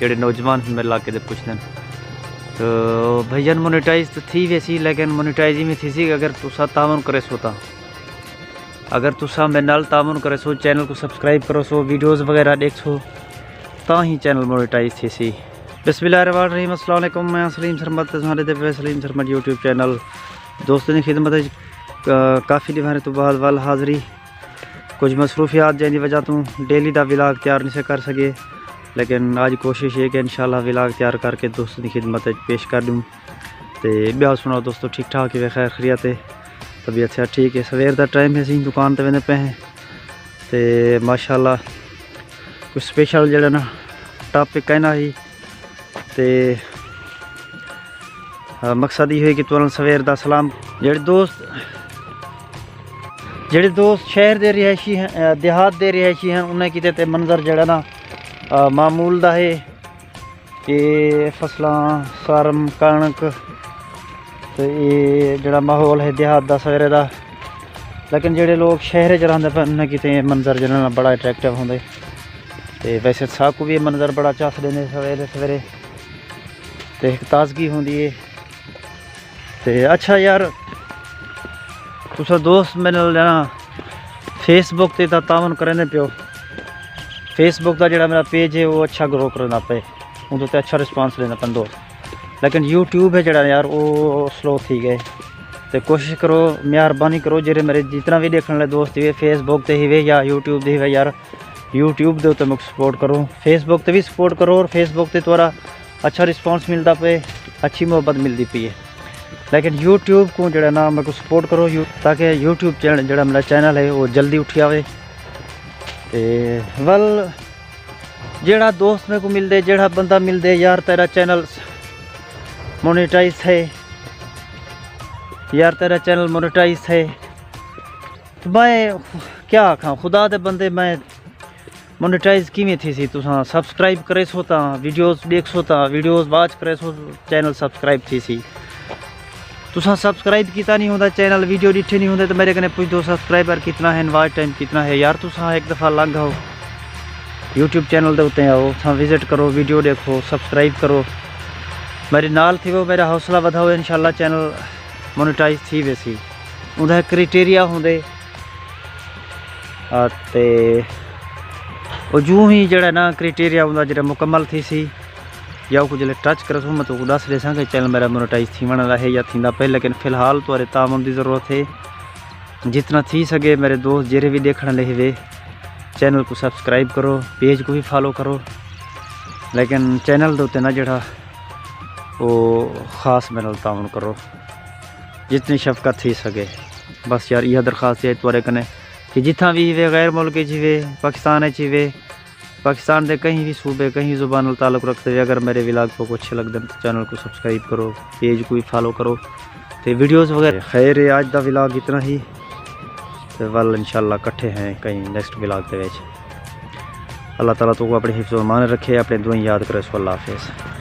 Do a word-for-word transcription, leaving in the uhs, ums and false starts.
جیڑھے نوجوان ہن میرے علاقے دے پچھدن۔ تو بھائی جان، مونیٹائز تو تھی ویسی، لیکن مونیٹائز ایویں تھیسی کہ اگر تساں تعاون کریسو تاں، اگر تساں میرے نال تعاون کریسو، چینل کوں سبسکرائب کریسو، ویڈیوز وغیرہ ݙیکھسو، تاں ہی چینل مونیٹائز تھیسی۔ بسم اللہ الرحمن الرحیم۔ السلام علیکم، میں سلیم سرمد تے تہاݙے تے پئے سلیم سرمد یوٹیوب چینل۔ دوستاں دی خدمت وچ، آ، کافی ݙیہاڑیں توں بعد ول حاضری۔ کجھ مصروفیات جیندی وجہ توں ڈیلی دا ولاگ تیار نہیں سے کر سڳے، لیکن اڄ کوشش ہے کہ انشاءاللہ ولاگ تیار کر کے دوستاں دی خدمت وچ پیش کر ݙوں۔ تے ٻیا سݨاؤ دوستو، ٹھیک ٹھاک ہے؟ خیر خیریت ہے؟ طبیعت صحت ٹھیک ہے؟ سویر دا ٹائم ہے، اسی دکان تے ویندے پئے ہیں۔ تے ماشاءاللہ کوئی سپیشل جیڑھا نا ٹاپک کائنا ہی۔ تے، آ، مقصد ایہو ہے کہ تہاݙے نال سویر دا سلام۔ جیڑھے دوست، جیڑھے دوست شہر دے رہائشی ہیں، آ، دیہات دے رہائشی ہیں، انہاں کیتے تے منظر جیڑھا نا، آ، معمول دا ہے۔ اے فصلاں، سرم، کݨک، تے اے جیڑھا ماحول ہے دیہات دا سویرے دا، لیکن جیڑھے لوگ شہر وچ رہندے پئے، انہاں کیتے اے منظر جیڑھا نا بڑا اٹریکٹیو ہوندے۔ تے ویسے ساکوں وی اے منظر بڑا چس ݙیندے سویرے سویرے، تے ہک تازگی ہوندی ہے۔ تے اچھا یار، تساں دوست میرے نال نا فیس بک تے تاں تعاون کریندے پیو۔ فیس بک دا جیڑھا میرا پیج ہے، وہ اچھا گرو کریندا پئے، اوں تے اچھا رسپانس ݙیندا پئے دوست۔ لیکن یوٹیوب ہے جیڑھا یار، وہ سلو تھی ڳئے۔ تے کوشش کرو، مہربانی کرو، جیڑھے میرے جتنا وی ݙیکھݨ والے دوست ہوئے، فیس بک تے ہوئے یا یوٹیوب تے ہوئے یار، یوٹیوب دے اُتے میکوں سپورٹ کرو، فیس بک تے وی سپورٹ کرو، اور فیس بک تے تہاݙا اچھا رسپانس ملدا پئے، اچھی محبت ملدی پئی ہے۔ لیکن یوٹیوب کوں جیڑھا نا میکوں سپورٹ کرو، یو-، تاکہ یوٹیوب چینل جیڑھا میرا چینل ہے، وہ جلدی اٹھی آوے۔ تے ول جیڑھا دوست میکوں ملدے، جیڑھا بندہ ملدے، یار تیرا چینل مونیٹائز ہے، یار تیرا چینل مونیٹائز ہے۔ تو میں کیا آکھاں، خدا دے بندے، میں مونیٹائز کیویں تھیسی؟ تساں سبسکرائب کریسو تاں ویڈیوز ݙیکھسو، تاں ویڈیوز واچ کریسو، چینل سبسکرائب تھیسی۔ تساں سبسکرائب کیتا نہیں ہوندا، چینل ویڈیو ݙٹھے نہیں ہوندے، تو میرے کنے پچھ دو، سبسکرائبر کتنا ہے، واچ ٹائم کتنا ہے؟ یار تساں ہک دفعہ لنگھ آؤ، یوٹیوب چینل دے اُتے آؤ، تساں وزٹ کرو، ویڈیو ݙیکھو، سبسکرائب کرو، میرے نال تھیوو، میرا حوصلہ ودھاؤ، انشاءاللہ چینل مونیٹائز تھی ویسی۔ اوندا ہک کرائٹیریا ہوندے، آ، تے او جوں ہی جیڑھا نا کرائٹیریا اوندا جیڑھا مکمل تھیسی، یا اوکوں جیلے ٹچ کرسوں، میں تہاکوں ݙس ݙیساں کہ چینل میرا مونیٹائز تھیوݨ والا ہے یا تھیندا پئے، لیکن فی الحال تہاݙے تعاون دی ضرورت ہے۔ جتنا تھی سڳے میرے دوست جیڑھے وی ݙیکھݨ والے ہوے، چینل کوں سبسکرائب کرو، پیج کوں وی فالو کرو، لیکن چینل دے اُتے نا جیڑھا او خاص میرے نال تعاون کرو، جتنی شفقت تھی سڳے۔ بس یار، ایہا درخواست ہے تہاݙے کنے کہ جتھاں وی ہوے، غیر ملک وچ ہوے، پاکستان وچ ہوے، پاکستان دے کہیں وی صوبے، کہیں زبان نال تعلق رکھدے ہوے، اگر میرے ولاگ تہاکوں اچھے لڳدن تو چینل کوں سبسکرائب کرو، پیج کوں وی فالو کرو، تے ویڈیوز وغیرہ۔ خیر ہے، اڄ دا ولاگ اتنا ہی، تے ول انشاءاللہ کٹھے ہیں کہیں نیکسٹ ولاگ دے وچ۔ اللہ تعالیٰ تہاکوں اپݨی حفظ و امان رکھے، اپݨی دعائیں یاد کرے سو۔ اللہ حافظ۔